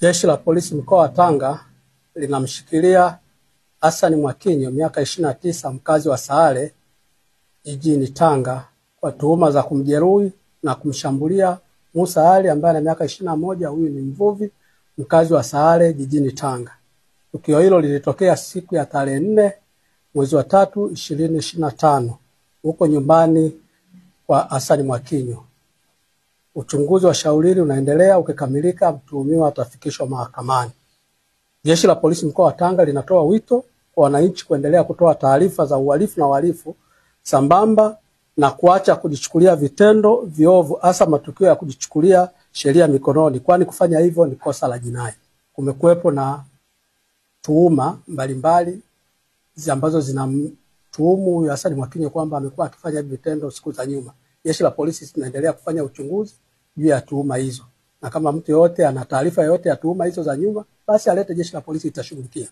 Jeshi la Polisi mkoa wa Tanga linamshikilia Hassan Mwakinyo miaka 29 mkazi wa Sahare jijini Tanga kwa tuhuma za kumjeruhi na kumshambulia Musa Ali ambaye ana miaka 21, huyu ni mvuvi mkazi wa Sahare jijini Tanga. Tukio hilo lilitokea siku ya tarehe 4 mwezi wa 3 2025 huko nyumbani kwa Hassan Mwakinyo. Uchunguzi wa shauri unaendelea, ukikamilika mtuhumiwa atafikishwa mahakamani. Jeshi la Polisi mkoa wa Tanga linatoa wito kwa wananchi kuendelea kutoa taarifa za uhalifu na wahalifu sambamba na kuacha kujichukulia vitendo viovu, hasa matukio ya kujichukulia sheria mikononi, kwani kufanya hivyo ni kosa la jinai. Kumekuwepo na tuhuma mbalimbali ambazo zinamtuhumu huyu Hassan Mwakinyo kwamba amekuwa akifanya vitendo siku za nyuma. Jeshi la Polisi linaendelea kufanya uchunguzi juu ya tuhuma hizo, na kama mtu yoyote ana taarifa yoyote ya tuhuma hizo za nyuma, basi alete, jeshi la polisi litashughulikia.